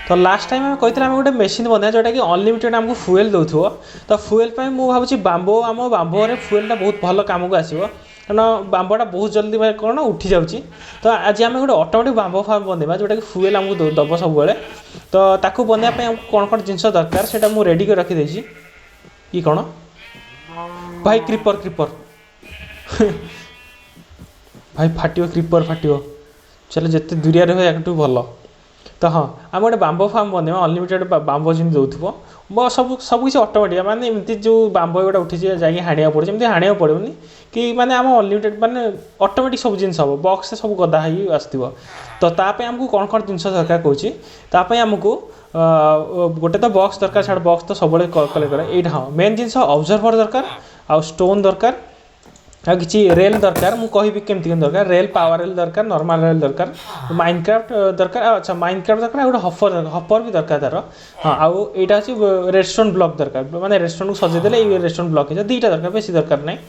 ତ last time ଆମେ କହିଥିଲେ, ଆମେ ଗୋଟେ ମେସିନ୍ ବନେଇବା, ଯେଉଁଟାକି ଅନଲିମିଟେଡ଼ ଆମକୁ ଫୁଏଲ୍ ଦେଉଥିବ। ତ ଫୁଏଲ୍ ପାଇଁ ମୁଁ ଭାବୁଛି ବାମ୍ବୋ, ଆମ ବାମ୍ବୋରେ ଫୁଏଲ୍ଟା ବହୁତ ଭଲ କାମକୁ ଆସିବ, କାରଣ ବାମ୍ବୋଟା ବହୁତ ଜଲ୍ଦି ମାନେ କ'ଣ ଉଠି ଯାଉଛି। ତ ଆଜି ଆମେ ଗୋଟେ ଅଟୋମେଟିକ୍ ବାମ୍ବୋ ଫାର୍ମ ବନେଇବା, ଯେଉଁଟାକି ଫୁଏଲ୍ ଆମକୁ ଦେବ ସବୁବେଳେ। ତ ତାକୁ ବନେଇବା ପାଇଁ ଆମକୁ କ'ଣ କ'ଣ ଜିନିଷ ଦରକାର, ସେଇଟା ମୁଁ ରେଡ଼ି କରି ରଖିଦେଇଛି। କି କ'ଣ ଭାଇ, କ୍ରିପର, କ୍ରିପର ଭାଇ, ଫାଟିବ, କ୍ରିପର ଫାଟିବ। ଚାଲ, ଯେତେ ଦୂରିଆରେ ହୁଏ ଏଠୁ ଭଲ। ତ ହଁ, ଆମେ ଗୋଟେ ବାମ୍ବୋ ଫାର୍ମ ବନେଇବା, ଅନଲିମିଟେଡ଼ ବାମ୍ବୋ ଯେମିତି ଦେଉଥିବ। ସବୁ ସବୁ କିଛି ଅଟୋମେଟିକ୍, ମାନେ ଏମିତି ଯେଉଁ ବାମ୍ବୋ ଏଗୁଡ଼ା ଉଠିଛି, ଯାଇକି ହାଣିବାକୁ ପଡ଼ୁଛି, ଏମିତି ହାଣିବାକୁ ପଡ଼ିବନି କି। ମାନେ ଆମ ଅନଲିମିଟେଡ଼, ମାନେ ଅଟୋମେଟିକ୍ ସବୁ ଜିନିଷ ହେବ, ବକ୍ସରେ ସବୁ ଗଦା ହେଇକି ଆସୁଥିବ। ତ ତା ପାଇଁ ଆମକୁ କ'ଣ କ'ଣ ଜିନିଷ ଦରକାର କହୁଛି। ତା ପାଇଁ ଆମକୁ ଗୋଟେ ତ ବକ୍ସ ଦରକାର, ଛାଡ଼, ବକ୍ସ ତ ସବୁବେଳେ କଲେକ୍ଟ କରେ ଏଇଟା। ହଁ, ମେନ୍ ଜିନିଷ ଅବଜର୍ଭର ଦରକାର, ଆଉ ଷ୍ଟୋନ୍ ଦରକାର, ଆଉ କିଛି ରେଲ୍ ଦରକାର। ମୁଁ କହିବି କେମିତି କେମିତି ଦରକାର। ରେଲ୍, ପାୱାର ରେଲ୍ ଦରକାର, ନର୍ମାଲ ରେଲ୍ ଦରକାର, ମାଇନକ୍ରାଫ୍ଟ ଦରକାର। ଆଚ୍ଛା, ମାଇନକ୍ରାଫ୍ଟ ଦରକାର, ଆଉ ଗୋଟେ ହଫର, ହପର ବି ଦରକାର ତାର। ହଁ, ଆଉ ଏଇଟା ଅଛି ରେଡ଼ଷ୍ଟୋନ୍ ବ୍ଲକ୍ ଦରକାର, ମାନେ ରେଡ଼ଷ୍ଟୋନ୍କୁ ସଜେଇ ଦେଲେ ଏଇ ରେଡ଼ଷ୍ଟୋନ୍ ବ୍ଲକ୍ ହେଇଯିବ। ଦୁଇଟା ଦରକାର, ବେଶୀ ଦରକାର ନାହିଁ।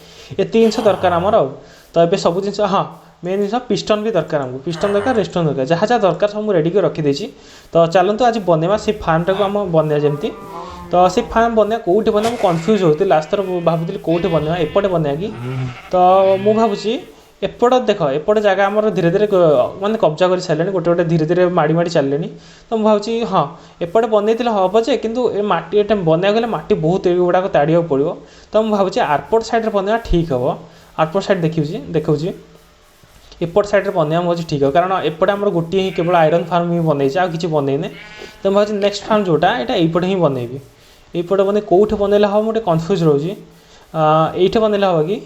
ଏତିକି ଜିନିଷ ଦରକାର ଆମର। ଆଉ ତ ଏବେ ସବୁ ଜିନିଷ, ହଁ, ମେନ୍ ଜିନିଷ ପିଷ୍ଟନ୍ ବି ଦରକାର ଆମକୁ। ପିଷ୍ଟନ୍ ଦରକାର, ରେଡ଼ଷ୍ଟୋନ୍ ଦରକାର, ଯାହା ଯାହା ଦରକାର ସବୁ ମୁଁ ରେଡ଼ି କରି ରଖିଦେଇଛି। ତ ଚାଲନ୍ତୁ, ଆଜି ବନେଇବା ସେଇ ଫାର୍ମଟାକୁ ଆମ ବନେଇବା ଯେମିତି। ତ ସେ ଫାର୍ମ ବନେଇବା, କେଉଁଠି ବନେଇବା, ମୁଁ କନଫ୍ୟୁଜ୍ ହେଉଥିଲି। ଲାଷ୍ଟ ଥର ଭାବୁଥିଲି କେଉଁଠି ବନେଇବା, ଏପଟେ ବନେଇବା କି? ତ ମୁଁ ଭାବୁଛି ଏପଟ। ଦେଖ, ଏପଟ ଜାଗା ଆମର ଧୀରେ ଧୀରେ ମାନେ କବ୍ଜା କରି ସାରିଲେଣି, ଗୋଟେ ଗୋଟେ ଧୀରେ ଧୀରେ ମାଡ଼ି ମାଡ଼ି ଚାଲିଲେଣି। ତ ମୁଁ ଭାବୁଛି, ହଁ, ଏପଟେ ବନେଇଥିଲେ ହେବ ଯେ, କିନ୍ତୁ ଏ ମାଟି, ଏଟା ବନେଇବାକୁ ହେଲେ ମାଟି ବହୁତ ଏଗୁଡ଼ାକ ତାଡ଼ିବାକୁ ପଡ଼ିବ। ତ ମୁଁ ଭାବୁଛି ଆରପଟ ସାଇଡ଼୍ରେ ବନେଇବା ଠିକ୍ ହେବ। ଆରପଟ ସାଇଡ଼୍ ଦେଖିଛି, ଦେଖାଉଛି। ଏପଟ ସାଇଡ଼୍ରେ ବନେଇବା ମୁଁ ଭାବୁଛି ଠିକ୍ ହେବ, କାରଣ ଏପଟେ ଆମର ଗୋଟିଏ ହିଁ କେବଳ ଆଇରନ୍ ଫାର୍ମ ହିଁ ବନେଇଛି, ଆଉ କିଛି ବନେଇନେ। ତ ମୁଁ ଭାବୁଛି ନେକ୍ସଟ ଫାର୍ମ ଯେଉଁଟା, ଏଇଟା ଏଇପଟେ ହିଁ ବନେଇବି। ଏଇପଟେ ବନେଇ କେଉଁଠି ବନେଇଲେ ହେବ, ମୁଁ ଟିକେ କନଫ୍ୟୁଜ୍ ରହୁଛି। ଏଇଠି ବନେଇଲେ ହେବ କି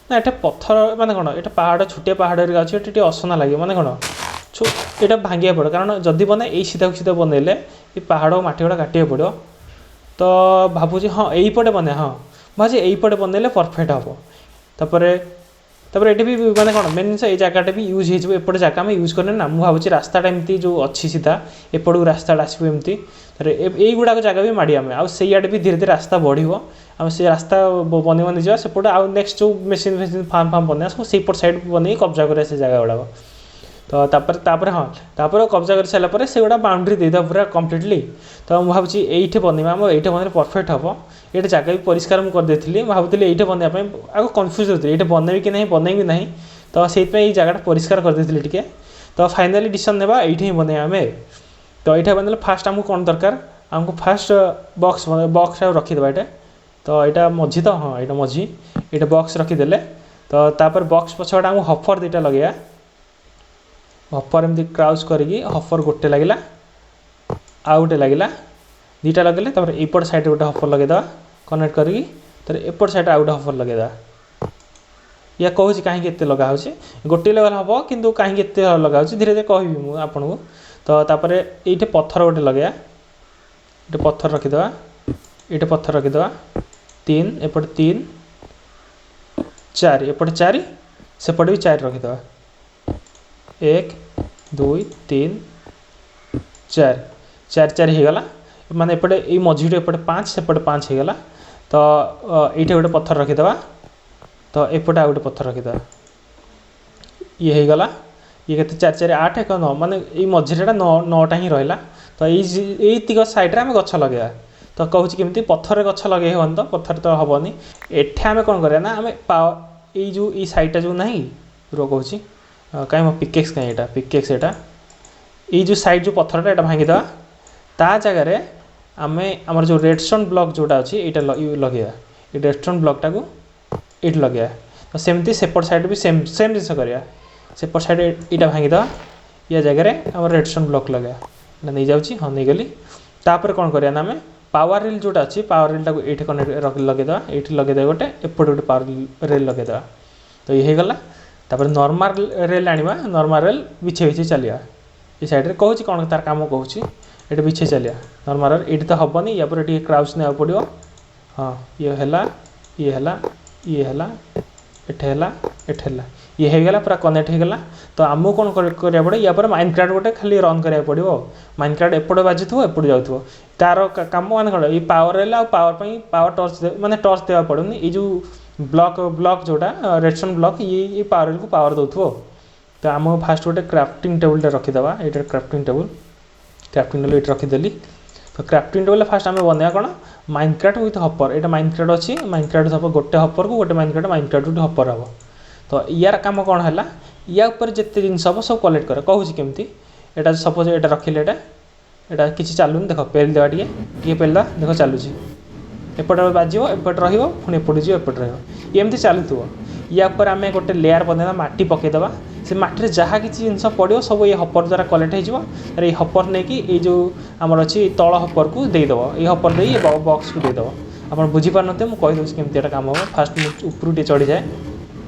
ନା? ଏଟା ପଥର, ମାନେ କ'ଣ, ଏଇଟା ପାହାଡ଼, ଛୋଟିଆ ପାହାଡ଼ ହେରିକା ଅଛି, ଏଠି ଟିକେ ଅସନା ଲାଗିବ। ମାନେ କ'ଣ, ଏଇଟା ଭାଙ୍ଗିବାକୁ ପଡ଼ିବ, କାରଣ ଯଦି ବନାଏ ଏଇ ସିଧାକୁ ସିଧା ବନେଇଲେ ଏ ପାହାଡ଼ ମାଟି ଗୁଡ଼ା କାଟିବାକୁ ପଡ଼ିବ। ତ ଭାବୁଛି, ହଁ, ଏଇପଟେ ବନେଇବା। ହଁ, ମୁଁ ଭାବୁଛି ଏଇପଟେ ବନେଇଲେ ପରଫେକ୍ଟ ହେବ। ତାପରେ ତାପରେ ଏଠି ବି ମାନେ କ'ଣ, ମେନ୍ ଜିନିଷ ଏଇ ଜାଗାଟା ବି ୟୁଜ୍ ହେଇଯିବ। ଏପଟେ ଜାଗା ଆମେ ୟୁଜ୍ କରିନେ ନା। ମୁଁ ଭାବୁଛି ରାସ୍ତାଟା ଏମିତି ଯେଉଁ ଅଛି, ସିଧା ଏପଟକୁ ରାସ୍ତାଟା ଆସିବ ଏମିତି। ତାପରେ ଏଇଗୁଡ଼ାକ ଜାଗା ବି ମାଡ଼ି ଆମେ, ଆଉ ସେଇଆଡ଼େ ବି ଧୀରେ ଧୀରେ ରାସ୍ତା ବଢ଼ିବ। ଆମେ ସେ ରାସ୍ତା ବନେଇ ବନେଇ ଯିବା ସେପଟେ। ଆଉ ନେକ୍ସଟ ଯେଉଁ ମେସିନ୍ ଫେସିନ୍, ଫାର୍ମ ଫାର୍ମ ବନେଇବା, ସବୁ ସେଇପଟ ସାଇଡ଼୍ ବନେଇକି କବ୍ଜା କରିବା ସେ ଜାଗା ଗୁଡ଼ାକ। ତ ତାପରେ ତାପରେ ହଁ, ତାପରେ କବ୍ଜା କରି ସାରିଲା ପରେ ସେଗୁଡ଼ା ବାଉଣ୍ଡ୍ରି ଦେଇଦେବା ପୁରା କମ୍ପ୍ଲିଟଲି। ତ ମୁଁ ଭାବୁଛି ଏଇଠି ବନେଇବା ଆମ, ଏଇଠି ବନେଇଲେ ପରଫେକ୍ଟ ହେବ। ଏଇଠି ଜାଗା ବି ପରିଷ୍କାର ମୁଁ କରିଦେଇଥିଲି। ମୁଁ ଭାବୁଥିଲି ଏଇଠି ବନେଇବା ପାଇଁ, ଆଗ କନଫ୍ୟୁଜ୍ ହେଉଥିଲି ଏଇଠି ବନେଇବି କି ନାହିଁ, ବନେଇବି ନାହିଁ। ତ ସେଇଥିପାଇଁ ଏଇ ଜାଗାଟା ପରିଷ୍କାର କରିଦେଇଥିଲି ଟିକେ। ତ ଫାଇନାଲି ଡିସିସନ୍ ନେବା, ଏଇଠି ହିଁ ବନେଇବା ଆମେ। ତ ଏଇଟା ବନେଇଲେ ଫାଷ୍ଟ ଆମକୁ କ'ଣ ଦରକାର? ଆମକୁ ଫାଷ୍ଟ ବକ୍ସ, ବକ୍ସଟା ରଖିଦେବା ଏଇଟା। ତ ଏଇଟା ମଝି ତ, ହଁ, ଏଇଟା ମଝି। ଏଇଟା ବକ୍ସ ରଖିଦେଲେ, ତ ତାପରେ ବକ୍ସ ପଛପଟେ ଆମକୁ ହଫର ଦୁଇଟା ଲଗେଇବା। ହଫର ଏମିତି କ୍ରାଉଚ୍ କରିକି ହଫର ଗୋଟେ ଲାଗିଲା, ଆଉ ଗୋଟେ ଲାଗିଲା, ଦୁଇଟା ଲଗେଇଲେ। ତାପରେ ଏଇପଟ ସାଇଡ଼୍ରେ ଗୋଟେ ହଫର ଲଗେଇଦେବା କନେକ୍ଟ କରିକି। ତାପରେ ଏପଟ ସାଇଡ଼୍ରେ ଆଉ ଗୋଟେ ହଫର ଲଗେଇଦେବା। ୟା କହୁଛି କାହିଁକି ଏତେ ଲଗା ହେଉଛି। ଗୋଟିଏ ଲଗାଲେ ହେବ, କିନ୍ତୁ କାହିଁକି ଏତେ ଲଗା ହେଉଛି, ଧୀରେ ଧୀରେ କହିବି ମୁଁ ଆପଣଙ୍କୁ। ତ ତାପରେ ଏଇଠି ପଥର ଗୋଟେ ଲଗେଇବା। ଏଇଠି ପଥର ରଖିଦେବା, ଏଇଠି ପଥର ରଖିଦେବା। ତିନି ଏପଟେ, ତିନି, ଚାରି ଏପଟେ, ଚାରି ସେପଟେ ବି ଚାରି ରଖିଦେବା। ଏକ, ଦୁଇ, ତିନି, ଚାରି, ଚାରି, ଚାରି ହେଇଗଲା। ମାନେ ଏପଟେ ଏଇ ମଝିରୁ ଏପଟେ ପାଞ୍ଚ, ସେପଟେ ପାଞ୍ଚ ହେଇଗଲା। ତ ଏଇଠି ଗୋଟେ ପଥର ରଖିଦେବା, ତ ଏପଟେ ଆଉ ଗୋଟେ ପଥର ରଖିଦେବା। ଇଏ ହେଇଗଲା। ଇଏ କେତେ? ଚାରି, ଚାରି, ଆଠ, ଏକ, ନଅ। ମାନେ ଏଇ ମଝିରେଟା ନଅ, ନଅଟା ହିଁ ରହିଲା। ତ ଏଇତିକ ସାଇଡ଼୍ରେ ଆମେ ଗଛ ଲଗେଇବା। ତ କହୁଛି କେମିତି, ପଥରରେ ଗଛ ଲଗେଇ ହେବନି ତ, ପଥର ତ ହେବନି। ଏଠି ଆମେ କ'ଣ କରିବା ନା, ଆମେ ଏଇ ଯେଉଁ ଏଇ ସାଇଡ଼୍ଟା ଯେଉଁ ନାହିଁ, ରୁହ କହୁଛି। କାହିଁ ମୋ ପିକେକ୍ସ କାହିଁ? ଏଇଟା ପିକେକ୍ସ ଏଇଟା। ଏଇ ଯେଉଁ ସାଇଡ଼୍ ଯେଉଁ ପଥରଟା, ଏଇଟା ଭାଙ୍ଗିଦେବା। ତା ଜାଗାରେ ଆମେ ଆମର ଯେଉଁ ରେଡ଼ଷ୍ଟୋନ୍ ବ୍ଲକ୍ ଯେଉଁଟା ଅଛି, ଏଇଟା ଲଗେଇବା। ଏଇ ରେଡ଼ଷ୍ଟୋନ୍ ବ୍ଲକ୍ଟାକୁ ଏଇଠି ଲଗେଇବା। ତ ସେମିତି ସେପଟ ସାଇଡ଼୍ ବି ସେମ୍ ସେମ୍ ଜିନିଷ କରିବା। ସେପଟ ସାଇଡ଼୍ ଏଇଟା ଭାଙ୍ଗିଦେବା, ୟା ଜାଗାରେ ଆମର ରେଡ଼ଷ୍ଟୋନ୍ ବ୍ଲକ୍ ଲଗେଇବା। ଏଇଟା ନେଇଯାଉଛି, ହଁ, ନେଇଗଲି। ତାପରେ କ'ଣ କରିବା ନା, ଆମେ ପାୱାର ରେଲ୍ ଯେଉଁଟା ଅଛି, ପାୱାର ରେଲ୍ଟାକୁ ଏଇଠି କନେକ୍ଟ ଲଗେଇଦେବା। ଏଇଠି ଲଗେଇଦେବା ଗୋଟେ, ଏପଟେ ଗୋଟେ ପାୱାର ରେଲ୍ ଲଗେଇଦେବା। ତ ଇଏ ହେଇଗଲା। ତାପରେ ନର୍ମାଲ ରେଲ୍ ଆଣିବା। ନର୍ମାଲ ରେଲ୍ ବିଛେଇ ବିଛେଇ ଚାଲିବା ଏ ସାଇଡ଼୍ରେ। କହୁଛି କ'ଣ ତାର କାମ କହୁଛି। ଏଇଠି ବିଛେଇ ଚାଲିବା ନର୍ମାଲ ରେଲ୍। ଏଇଠି ତ ହେବନି, ୟା ପରେ ଟିକେ କ୍ରାଉଚ୍ ନେବାକୁ ପଡ଼ିବ। ହଁ, ଇଏ ହେଲା, ଇଏ ହେଲା, ଇଏ ହେଲା, ଏଠି ହେଲା, ଏଠି ହେଲା, ଇଏ ହେଇଗଲା, ପୁରା କନେକ୍ଟ ହେଇଗଲା। ତ ଆମକୁ କ'ଣ କରିବାକୁ ପଡ଼ିବ? ୟା ପରେ ମାଇନକ୍ରାଫ୍ଟ ଗୋଟେ ଖାଲି ରନ୍ କରିବାକୁ ପଡ଼ିବ। ଆଉ ମାଇନକ୍ରାଫ୍ଟ ଏପଟେ ବାଜୁଥିବ, ଏପଟେ ଯାଉଥିବ। ତାର କାମ ମାନେ କ'ଣ, ଏଇ ପାୱାର ହେଲା, ଆଉ ପାୱାର ପାଇଁ ପାୱାର ଟର୍ଚ୍ଚ, ମାନେ ଟର୍ଚ୍ଚ ଦେବାକୁ ପଡ଼ୁନି। ଏଇ ଯେଉଁ ବ୍ଲକ୍ ବ୍ଲକ୍ ଯେଉଁଟା ରେଡ଼ଷ୍ଟୋନ୍ ବ୍ଲକ୍, ଇଏ ଏଇ ପାୱାର ରେଲ୍କୁ ପାୱାର ଦେଉଥିବ। ତ ଆମକୁ ଫାଷ୍ଟ ଗୋଟେ କ୍ରାଫ୍ଟିଂ ଟେବୁଲଟା ରଖିଦେବା। ଏଇଟା କ୍ରାଫ୍ଟିଂ ଟେବୁଲ। କ୍ରାଫ୍ଟିଂ ଟେବୁଲ୍ ଏଇଠି ରଖିଦେଲି। ତ କ୍ରାଫ୍ଟିଂ ଟେବୁଲ୍ ଫାଷ୍ଟ ଆମେ ବନେଇବା କ'ଣ? ମାଇନକ୍ରାଫ୍ଟ ୱିଥ୍ ହପର୍। ଏଇଟା ମାଇନକ୍ରାଫ୍ଟ ଅଛି, ମାଇନକ୍ରାଫ୍ଟ ହପର୍, ଗୋଟେ ହପର୍କୁ ଗୋଟେ ମାଇନକ୍ରାଫ୍ଟ, ମାଇନକ୍ରାଫ୍ଟ ୱିଥ୍ ହପର୍ ହେବ। ତ ୟାର କାମ କ'ଣ ହେଲା? ୟା ଉପରେ ଯେତେ ଜିନିଷ ହେବ ସବୁ କଲେକ୍ଟ କରେ। କହୁଛି କେମିତି। ଏଇଟା ସପୋଜ୍ ଏଇଟା ରଖିଲେ, ଏଇଟା କିଛି ଚାଲୁନି। ଦେଖ, ପେଲି ଦେବା, ଟିକେ ଟିକେ ପେଲିଦେବା, ଦେଖ ଚାଲୁଛି। ଏପଟେ ବାଜିବ, ଏପଟେ ରହିବ, ପୁଣି ଏପଟେ ଯିବ, ଏପଟେ ରହିବ, ଏମିତି ଚାଲୁଥିବ। ୟା ଉପରେ ଆମେ ଗୋଟେ ଲେୟାର ବନେଇଦେବା, ମାଟି ପକାଇଦେବା। ସେ ମାଟିରେ ଯାହା କିଛି ଜିନିଷ ପଡ଼ିବ ସବୁ ଏଇ ହପର୍ ଦ୍ୱାରା କଲେକ୍ଟ ହେଇଯିବ। ତାରେ ଏଇ ହପର୍ ନେଇକି ଏଇ ଯେଉଁ ଆମର ଅଛି ତଳ ହପର୍କୁ ଦେଇଦେବ। ଏଇ ହପର୍ ଦେଇ ଏ ବକ୍ସକୁ ଦେଇଦେବ। ଆପଣ ବୁଝିପାରୁନଥିବେ, ମୁଁ କହିଦେଉଛି କେମିତି ଏଇଟା କାମ ହେବ। ଫାଷ୍ଟ ମୁଁ ଉପରକୁ ଟିକେ ଚଢ଼ିଯାଏ।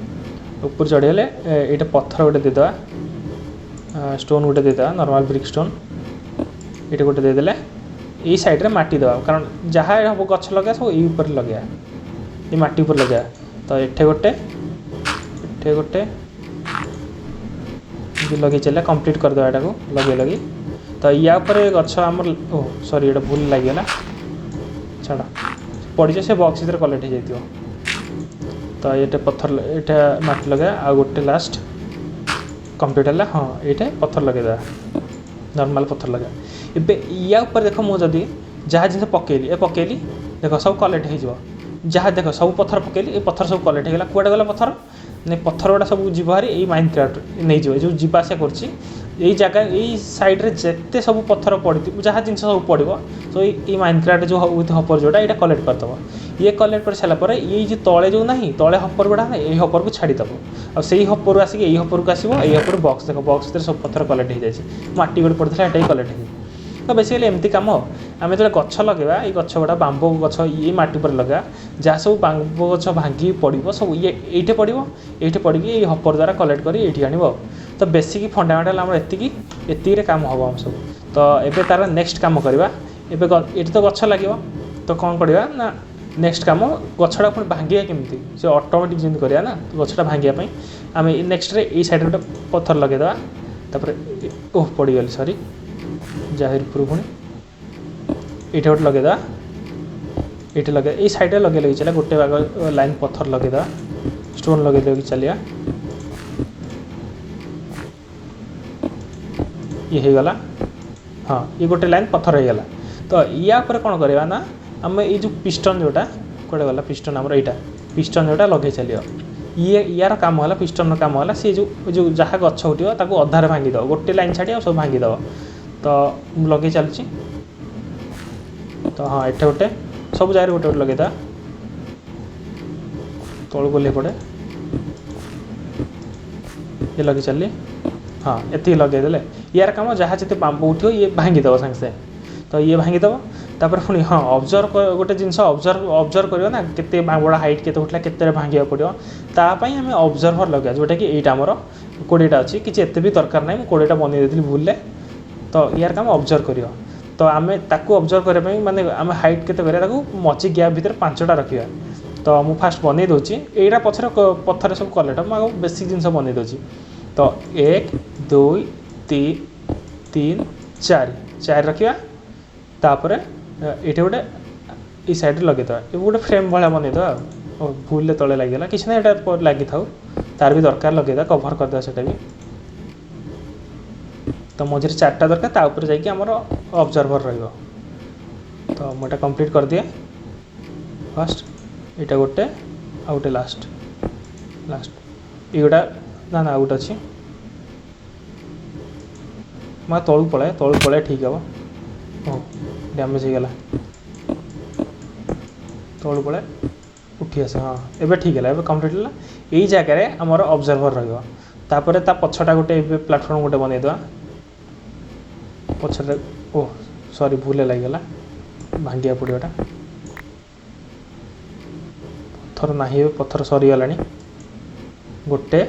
ଉପରୁ ଚଢ଼ିଗଲେ ଏଇଟା ପଥର ଗୋଟେ ଦେଇଦେବା, ଷ୍ଟୋନ୍ ଗୋଟେ ଦେଇଦେବା, ନର୍ମାଲ୍ ବ୍ରିକ୍ ଷ୍ଟୋନ୍ ଏଇଟା ଗୋଟେ ଦେଇଦେଲେ ଏଇ ସାଇଡ଼୍ରେ ମାଟି ଦେବା, କାରଣ ଯାହା ହେବ ଗଛ ଲଗେଇବା ସବୁ ଏଇ ଉପରେ ଲଗେଇବା, ଏଇ ମାଟି ଉପରେ ଲଗେଇବା। ତ ଏଠି ଗୋଟେ, ଏଠି ଗୋଟେ ଏମିତି ଲଗେଇ ଚାଲିବା, କମ୍ପ୍ଲିଟ୍ କରିଦେବା ଏଟାକୁ ଲଗେଇ ଲଗେଇ। ତ ୟା ଉପରେ ଗଛ ଆମର, ଓ ସରି, ଏଇଟା ଭୁଲ ଲାଗିଗଲା, ଛାଡ଼, ପଡ଼ିଯିବ, ସେ ବକ୍ସ ଭିତରେ କଲେକ୍ଟ ହେଇଯାଇଥିବ। ତ ଏଇଟା ପଥର, ଏଇଟା ମାଟି ଲଗେଇବା, ଆଉ ଗୋଟେ ଲାଷ୍ଟ କମ୍ପ୍ଲିଟ୍ ହେଲା। ହଁ, ଏଇଟା ପଥର ଲଗେଇଦେବା, ନର୍ମାଲ୍ ପଥର ଲଗେଇବା। ଏବେ ୟା ଉପରେ ଦେଖ, ମୁଁ ଯଦି ଯାହା ଜିନିଷ ପକେଇଲି, ଏ ପକେଇଲି, ଦେଖ ସବୁ କଲେକ୍ଟ ହେଇଯିବ। ଯାହା ଦେଖ ସବୁ ପଥର ପକେଇଲି, ଏ ପଥର ସବୁ କଲେକ୍ଟ ହେଇଗଲା। କୁଆଡ଼େ ଗଲା ପଥର? ମାନେ ପଥର ଗୁଡ଼ା ସବୁ ଯିବ ଭାରି ଏଇ ମାଇନକ୍ରାଫ୍ଟ ନେଇଯିବ। ଏ ଯେଉଁ ଯିବା ଆସିବା କରୁଛି ଏଇ ଜାଗା, ଏଇ ସାଇଡ଼୍ରେ ଯେତେ ସବୁ ପଥର ପଡ଼ିଥିବ, ଯାହା ଜିନିଷ ସବୁ ପଡ଼ିବ, ତ ଏଇ ମାଇନକ୍ରାଫ୍ଟ ଯେଉଁ ୱିଥ୍ ହପର୍ ଯେଉଁଟା, ଏଇଟା କଲେକ୍ଟ କରିଦେବ। ଇଏ କଲେକ୍ଟ କରିସାରିଲା ପରେ ଏଇ ଯେଉଁ ତଳେ ଯେଉଁ ନାହିଁ, ତଳେ ହପର୍ ଗୁଡ଼ା, ଏଇ ହପର୍କୁ ଛାଡ଼ିଦେବ। ଆଉ ସେଇ ହପର୍ରୁ ଆସିକି ଏଇ ହପର୍କୁ ଆସିବ, ଏଇ ହପର୍ ବକ୍ସ, ଦେଖ ବକ୍ସ ଭିତରେ ସବୁ ପଥର କଲେକ୍ଟ ହେଇଯାଇଛି। ମାଟି ଗୋଟେ ପଡ଼ିଥିଲା, ଏଇଟା ବି କଲେକ୍ଟ ହେଇଯାଇଛି। ତ ବେସିକାଲି ଏମିତି କାମ। ଆମେ ଯେତେବେଳେ ଗଛ ଲଗେଇବା, ଏଇ ଗଛ ଗୁଡ଼ା ବାମ୍ବୋ ଗଛ ଏଇ ମାଟି ଉପରେ ଲଗେଇବା, ଯାହା ସବୁ ବାମ୍ବୋ ଗଛ ଭାଙ୍ଗିକି ପଡ଼ିବ ସବୁ ଇଏ ଏଇଠି ପଡ଼ିବ। ଏଇଠି ପଡ଼ିକି ଏଇ ହପର୍ ଦ୍ୱାରା କଲେକ୍ଟ କରି ଏଇଠି ଆଣିବ। ତ ବେସିକ୍ ଫଣ୍ଡାମେଣ୍ଟାଲ୍ ଆମର ଏତିକି, ଏତିକିରେ କାମ ହେବ ଆମ ସବୁ। ତ ଏବେ ତାର ନେକ୍ସଟ କାମ କରିବା। ଏବେ ଏଠି ତ ଗଛ ଲାଗିବ, ତ କ'ଣ କରିବା ନା ନେକ୍ସଟ କାମ ଗଛଟା ପୁଣି ଭାଙ୍ଗିବା କେମିତି, ସେ ଅଟୋମେଟିକ୍ ଯେମିତି କରିବା ନା। ଗଛଟା ଭାଙ୍ଗିବା ପାଇଁ ଆମେ ନେକ୍ସଟରେ ଏଇ ସାଇଡ଼୍ରେ ଗୋଟେ ପଥର ଲଗେଇଦେବା। ତାପରେ ଓହ ପଡ଼ିଗଲି, ସରି, ଜାହିର ଉପରୁ ପୁଣି ଏଇଠି ଗୋଟେ ଲଗେଇଦେବା, ଏଇଠି ଲଗେଇ ଏଇ ସାଇଡ଼୍ରେ ଲଗେଇ ଲଗେଇ ଚାଲିବା। ଗୋଟେ ବାଗ ଲାଇନ୍ ପଥର ଲଗେଇଦେବା, ଷ୍ଟୋନ୍ ଲଗେଇ ଲଗେଇ ଚାଲିବା। ଇଏ ହେଇଗଲା, ହଁ, ଇଏ ଗୋଟେ ଲାଇନ୍ ପଥର ହେଇଗଲା। ତ ୟା ଉପରେ କ'ଣ କରିବା ନା ଆମେ ଏଇ ଯେଉଁ ପିଷ୍ଟନ୍ ଯେଉଁଟା, କୁଆଡ଼େ ଗଲା ପିଷ୍ଟନ୍ ଆମର, ଏଇଟା ପିଷ୍ଟନ୍ ଯେଉଁଟା ଲଗେଇ ଚାଲିବ। ଇଏ ୟାର କାମ ହେଲା, ପିଷ୍ଟନ୍ର କାମ ହେଲା ସିଏ ଯେଉଁ ଯାହା ଗଛ ଉଠିବ ତାକୁ ଅଧାରେ ଭାଙ୍ଗିଦେବ, ଗୋଟେ ଲାଇନ୍ ଛାଡ଼ି ଆଉ ସବୁ ଭାଙ୍ଗିଦେବ। ତ ମୁଁ ଲଗେଇ ଚାଲୁଛି। ତ ହଁ, ଏଠି ଗୋଟେ, ସବୁ ଜାଗାରେ ଗୋଟେ ଗୋଟେ ଲଗେଇଦେବା। ତଳକୁ ଓହ୍ଲେଇ ପଡ଼େ, ଇଏ ଲଗେଇ ଚାଲିଲି। ହଁ, ଏତିକି ଲଗେଇଦେଲେ ୟାର କାମ ଯାହା ଯେତେ ବାମ୍ବୋ ଉଠିବ ଇଏ ଭାଙ୍ଗିଦେବ ସାଙ୍ଗେ ସାଙ୍ଗେ। ତ ଇଏ ଭାଙ୍ଗିଦେବ। ତାପରେ ପୁଣି ହଁ ଅବଜର୍ଭ, ଗୋଟେ ଜିନିଷ ଅବଜର୍ଭ କରିବ ନା, କେତେ ବଡ଼ ହାଇଟ୍ କେତେ ଉଠିଲା, କେତେ ଭାଙ୍ଗିବାକୁ ପଡ଼ିବ, ତା ପାଇଁ ଆମେ ଅବଜର୍ଭର ଲଗେଇବା, ଯେଉଁଟାକି ଏଇଟା ଆମର 20ଟା ଅଛି। କିଛି ଏତେ ବି ଦରକାର ନାହିଁ, ମୁଁ 20ଟା ବନେଇ ଦେଇଥିଲି ଭୁଲରେ। ତ ୟାର କାମ ଅବଜର୍ଭ କରିବ। ତ ଆମେ ତାକୁ ଅବଜର୍ଭ କରିବା ପାଇଁ ମାନେ ଆମେ ହାଇଟ୍ କେତେ କରିବା, ତାକୁ ମଝି ଗ୍ୟାପ୍ ଭିତରେ 5ଟା ରଖିବା। ତ ମୁଁ ଫାଷ୍ଟ ବନେଇ ଦେଉଛି ଏଇଟା, ପଛରେ ପଥରରେ ସବୁ କଲେକ୍ଟ, ମୁଁ ଆଗ ବେସିକ୍ ଜିନିଷ ବନେଇ ଦେଉଛି। ତ 1 2 3 4, 4 ରଖିବା। ତାପରେ ଏଇଠି ଗୋଟେ ଏଇ ସାଇଡ଼୍ରେ ଲଗେଇଦେବା, ଏବେ ଗୋଟେ ଫ୍ରେମ୍ ଭଳିଆ ବନେଇଦେବା। ଆଉ ଓ ଭୁଲରେ ତଳେ ଲାଗିଗଲା, କିଛି ନାହିଁ, ଏଇଟା ଲାଗିଥାଉ, ତାର ବି ଦରକାର, ଲଗେଇଦେବା, କଭର୍ କରିଦେବା ସେଇଟା ବି। ତ ମଝିରେ 4ଟା ଦରକାର, ତା ଉପରେ ଯାଇକି ଆମର ଅବଜର୍ଭର ରହିବ। ତ ମୁଁ ଏଇଟା କମ୍ପ୍ଲିଟ୍ କରିଦିଏ ଫାଷ୍ଟ। ଏଇଟା ଗୋଟେ, ଆଉ ଗୋଟେ ଲାଷ୍ଟ, ଲାଷ୍ଟ ଏଇଗୁଟା, ନା ନା ଆଉ ଗୋଟେ ଅଛି। ମୁଁ ତଳକୁ ପଳାଏ, ତଳକୁ ପଳାଏ, ଠିକ୍ ହେବ। ଓ ଡ୍ୟାମେଜ୍ ହେଇଗଲା, ତଳକୁ ପଳାଏ, ଉଠି ଆସେ। ହଁ, ଏବେ ଠିକ୍ ହେଲା, ଏବେ କମ୍ପ୍ଲିଟ୍ ହେଲା। ଏଇ ଜାଗାରେ ଆମର ଅବଜର୍ଭର ରହିବ। ତାପରେ ତା ପଛଟା ଗୋଟେ ଏବେ ପ୍ଲାଟଫର୍ମ ଗୋଟେ ବନେଇଦେବା ପଛରେ। ଓ ସରି, ଭୁଲ ଲାଗିଗଲା, ଭାଙ୍ଗିବାକୁ ପଡ଼ିବ ଏଟା। ପଥର ନାହିଁ, ଏବେ ପଥର ସରିଗଲାଣି। ଗୋଟେ,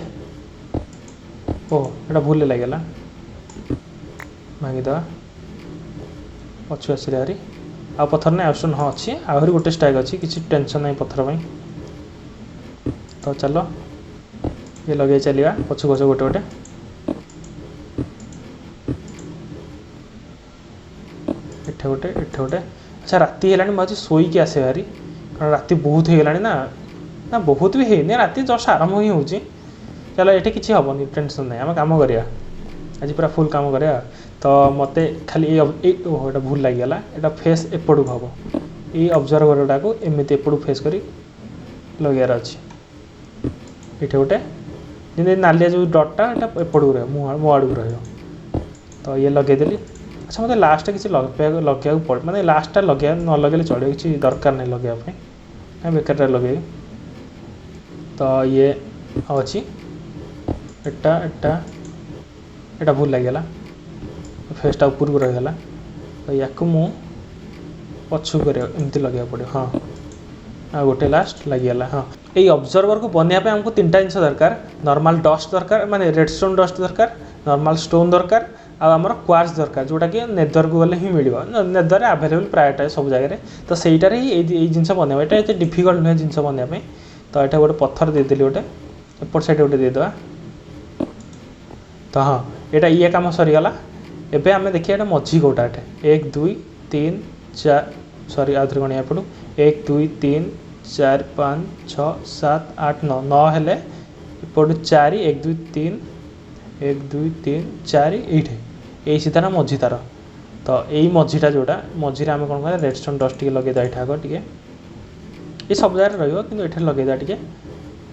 ଓ ଏଇଟା ଭୁଲ ଲାଗିଗଲା, ଭାଙ୍ଗିଦେବା। ପଛୁ ଆସିଲେ ଭାରି, ଆଉ ପଥର ନାହିଁ, ଆଉ ଷ୍ଟୋନ୍ ହଁ ଅଛି, ଆହୁରି ଗୋଟେ ଷ୍ଟାକ୍ ଅଛି, କିଛି ଟେନସନ୍ ନାହିଁ ପଥର ପାଇଁ। ତ ଚାଲ ଇଏ ଲଗେଇ ଚାଲିବା ପଛୁ ପଛୁ ଗୋଟେ ଗୋଟେ। ଏଠି ଗୋଟେ, ଏଠି ଗୋଟେ। ଆଚ୍ଛା, ରାତି ହେଲାଣି, ମୁଁ ଭାବୁଛି ଶୋଇକି ଆସେ ଭାରି, କାରଣ ରାତି ବହୁତ ହେଇଗଲାଣି। ନା ନା, ବହୁତ ବି ହେଇନି, ରାତି ଜଷ୍ଟ ଆରମ୍ଭ ହିଁ ହେଉଛି। ଚାଲ, ଏଠି କିଛି ହେବନି, ଟେନସନ୍ ନାହିଁ, ଆମେ କାମ କରିବା ଆଜି, ପୁରା ଫୁଲ୍ କାମ କରିବା। ତ ମୋତେ ଖାଲି ଏଇ ଏଇ, ଓହୋ, ଏଇଟା ଭୁଲ ଲାଗିଗଲା। ଏଇଟା ଫେସ୍ ଏପଟକୁ ହେବ। ଏଇ ଅବଜର୍ଭରଟାକୁ ଏମିତି ଏପଟକୁ ଫେସ୍ କରି ଲଗେଇବାର ଅଛି। ଏଇଠି ଗୋଟେ ଯେମିତି ନାଲିଆ ଯେଉଁ ଡଟ୍ଟା, ଏଇଟା ଏପଟକୁ ରହିବ, ମୁଁ ମୋ ଆଡ଼କୁ ରହିବ। ତ ଇଏ ଲଗେଇଦେଲି। ଆଚ୍ଛା, ମୋତେ ଲାଷ୍ଟରେ କିଛି ଲଗେଇବାକୁ ପଡ଼େ, ମାନେ ଲାଷ୍ଟଟା ଲଗେଇବା ନ ଲଗେଇଲେ ଚଳିବ, କିଛି ଦରକାର ନାହିଁ ଲଗେଇବା ପାଇଁ, କାଇଁ ବେକାରଟା ଲଗେଇବି। ତ ଇଏ ଆଉ ଅଛି ଏଟା, ଏଟା, ଏଟା ଭୁଲ ଲାଗିଗଲା, ଫେସ୍ଟା ଉପରକୁ ରହିଗଲା। ତ ୟାକୁ ମୁଁ ପଛକୁ କରିବା, ଏମିତି ଲଗେଇବାକୁ ପଡ଼ିବ। ହଁ, ଆଉ ଗୋଟେ ଲାଷ୍ଟ ଲାଗିଗଲା। ହଁ, ଏଇ ଅବଜର୍ଭରକୁ ବନେଇବା ପାଇଁ ଆମକୁ ତିନିଟା ଜିନିଷ ଦରକାର। ନର୍ମାଲ୍ ଡଷ୍ଟ ଦରକାର, ମାନେ ରେଡ଼୍ ଷ୍ଟୋନ୍ ଡଷ୍ଟ ଦରକାର, ନର୍ମାଲ୍ ଷ୍ଟୋନ୍ ଦରକାର, ଆଉ ଆମର କ୍ୱାର୍ଟଜ ଦରକାର, ଯେଉଁଟାକି ନେଦରକୁ ଗଲେ ହିଁ ମିଳିବ। ନେଦରରେ ଆଭେଲେବୁଲ୍ ପ୍ରାୟଟା ସବୁ ଜାଗାରେ। ତ ସେଇଟାରେ ହିଁ ଏଇ ଜିନିଷ ବନେଇବା, ଏଇଟା ଏତେ ଡିଫିକଲ୍ଟ ନୁହେଁ ଜିନିଷ ବନେଇବା ପାଇଁ। ତ ଏଇଟା ଗୋଟେ ପଥର ଦେଇଦେଲି, ଗୋଟେ ଏପଟ ସାଇଡ଼୍ ଗୋଟେ ଦେଇଦେବା। ତ ହଁ, ଏଇଟା ଇଏ କାମ ସରିଗଲା। ଏବେ ଆମେ ଦେଖିବା ଏଇଟା ମଝି କେଉଁଟା। ଏଠି 1, 2, 3, 4, ସରି, ଆଉ ଥରେ ଗଣିବା ଏପଟୁ। 1, 2, 3, 4, 5, 6, 7, 8, 9। 9 ହେଲେ ଏପଟୁ 4, 1, 2, 3, 1, 2, 3, 4, ଏଇଠି ଏଇ ସିଧାଟା ମଝି ତାର। ତ ଏଇ ମଝିଟା ଯେଉଁଟା, ମଝିରେ ଆମେ କ'ଣ କରିବା? ରେଡ଼୍ ଷ୍ଟୋନ୍ ଡଷ୍ଟ ଟିକେ ଲଗେଇଦେବା ଏଇଠି ଆଗ ଟିକେ, ଏ ସବୁ ଜାଗାରେ ରହିବ କିନ୍ତୁ ଏଠି ଲଗେଇଦେବା ଟିକେ।